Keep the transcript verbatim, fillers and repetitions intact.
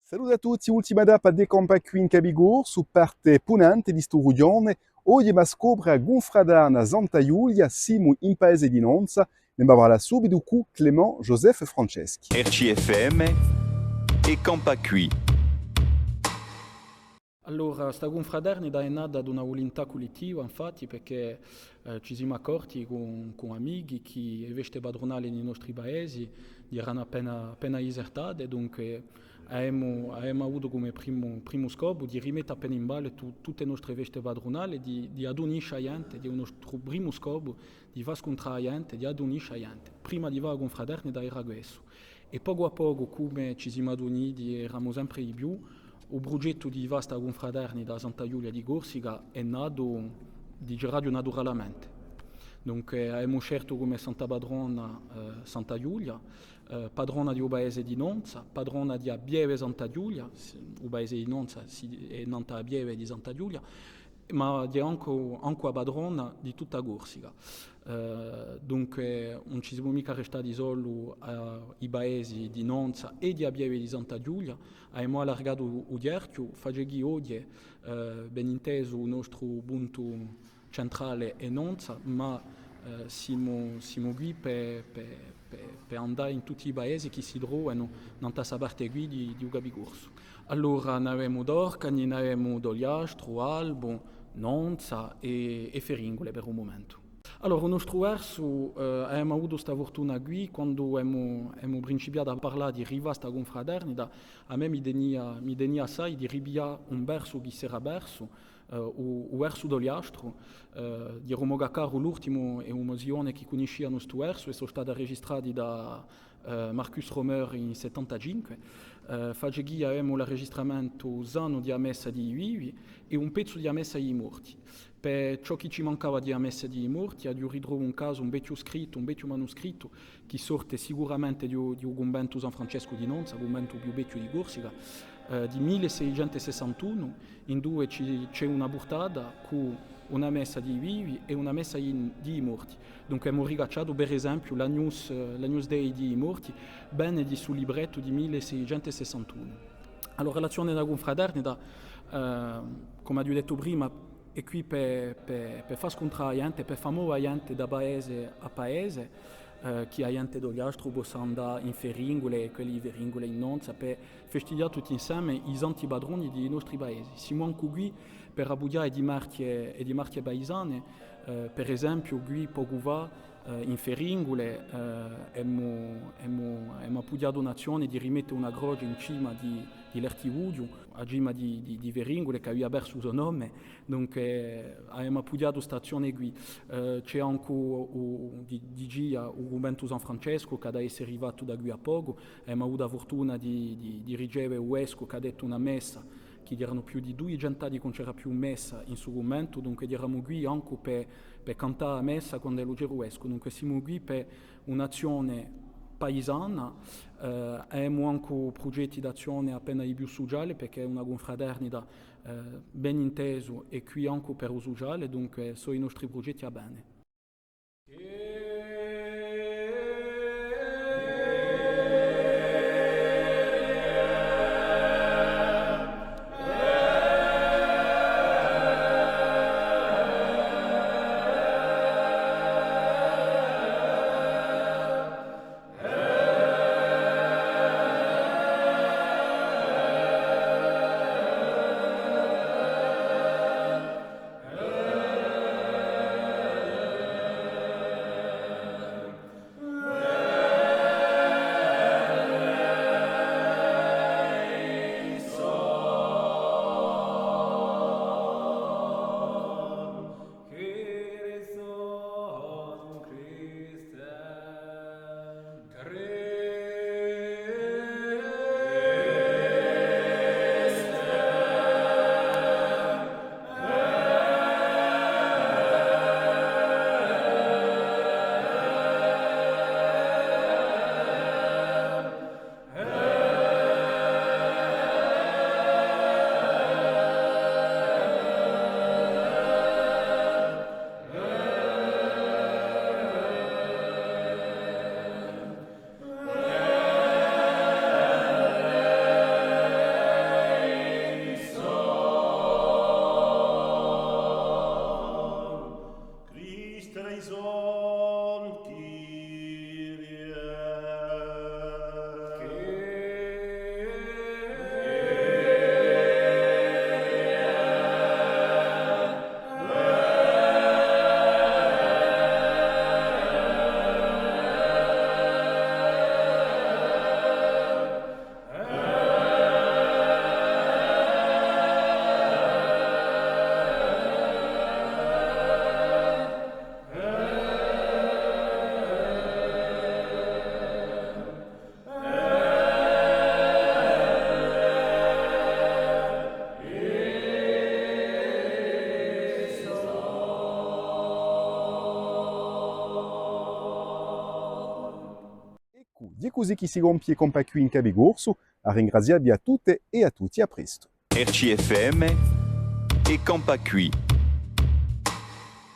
Salute à tutti, ultima tappa di Campà quì in Capicorsu, parte punente di stu rughjone. Oghje emu à scopre a cunfraterna Santa Ghjulia, simu in paese di Nonza, ne parla subitu cù Clément Joseph Franceschi. R C F M è Campà quì. Allora, sta cunfraternita hè nata d'una vulintà cullettiva, infatti, perchè, eh, ci simu accorti cù, cù amichi chì e feste patrunali in i nostri paesi eranu appena, appena disertate, dunque avemu, avemu avutu cum'è primu, primu scopu di rimette appena in ballu tu-, tutte e nostre feste patrunali, di, di adunisce a ghjente, di u nostru primu scopu, di fà scuntrà a ghjente, di adunisce a ghjente. Prima di fà a cunfraternita era quessu. È pocu à pocu, cum'è ci simu aduniti, eramu sempre di più, u prughjettu di fà sta cunfraternita Santa Ghjulia di Corsica hè natu, diceraghju, naturalamente. Dunque, avemu sceltu cum'è santa patrona, eh, Santa Ghjulia, eh, patrona di u paese di Nonza, patrona di a pieve Santa Ghjulia, s-, u paese di Nonza si, hè nant'à a pieve di Santa Ghjulia, ma hè ancu, ancu a patrona di tutta Corsica. Eh, dunque, ùn ci simu micca restati solu à i paesi di Nonza è di a pieve di Santa Ghjulia, avemu allargatu u chjerchju, face chì oghje, eh, ben intesu, u nostru puntu centrale hè Nonza, ma, eh, simu, simu quì per, per, per, per andà in tutti i paesi chì si trovanu nant'à sta parte quì di, di u Capicorsu. Allora, n'avemu d'Orcani, n'avemu d'Ogliastru, Albu, Nonza è, è Ferringule per u mumentu. Allora, u nostru versu, eh, avemu avutu sta furtuna quì, quandu emu, emu principiatu à parlà di rifà sta cunfraternita, à mè mi tenia, mi tenia assai di ripiglià un versu chì s'era persu, eh, u, u versu d'Ogliastru, eh, di Romu Caccaru, l'ultimu, è u mo zione chì cunniscianu stu versu, è sò stati registrati da, eh, Marcus Romer in settantacinque, eh, face chì avemu l'arregistramentu sanu di a messa di i vivi è un pezzu di a messa di i morti. Per ciò chì ci mancava di a messa di i morti, aghju ritrovu in casa un vechju scrittu, un vechju manuscrittu, chì sorte sicuramente di u, di u cunventu San Francescu di Nonza, u cunventu più vechju di Corsica, eh, di mille seicentu sessantunu, induve ci, ci hè una purtata cù una messa di i vivi è una messa di, di i morti. Dunque, emu ricacciatu, per esempiu, l'Agnus, eh, l'Agnus Dei di i morti, vene di stu librettu di mille seicentu sessantunu. Allora, l'azzione di a cunfraternita, eh, cum'aghju dettu prima, hè quì per, per, per fà scuntrà a ghjente, per fà move a ghjente da paese à paese, eh, chì a ghjente d'Ogliastru possa andà in Ferringule è quelli di Ferringule in Nonza, per festighjà tutti inseme i santi patroni di i nostri paesi. Simu ancu quì per appughjà e dimarchje, e dimarchje paisane, eh, per esempiu, quì pocu fà, eh, in Ferringule, eh, emu, emu, emu appughjatu un'azzione di rimette una croce in cima di, di l'Ertivughju, a cima di, di, di Ferringule, chì avia persu u so nome, dunque, eh, avemu appughjatu st'azzione quì. Eh, ci hè ancu u, di, di Ghjia, u cunventu San Francescu, chì hà da esse rifattu da quì à pocu, emu avutu a furtuna di, di, di riceve u vescu chì hà dettu una messa, chì eranu più di duiecentu anni chì ùn c'era più messa in stu cunventu, dunque eramu quì ancu per, per cantà a messa quand'ellu c'era u vescu, dunque simu quì per un'azzione paisana, eh, avemu ancu prugetti d'azzione appena di più suciale, perchè hè una cunfraternita, eh, ben intesu, hè quì ancu per u suciale, dunque sò i nostri prugetti à vene. Cusì chì si compie Campà quì in Capicorsu, à ringrazià vi à tutte è à tutti, à prestu. R C F M è Campà quì.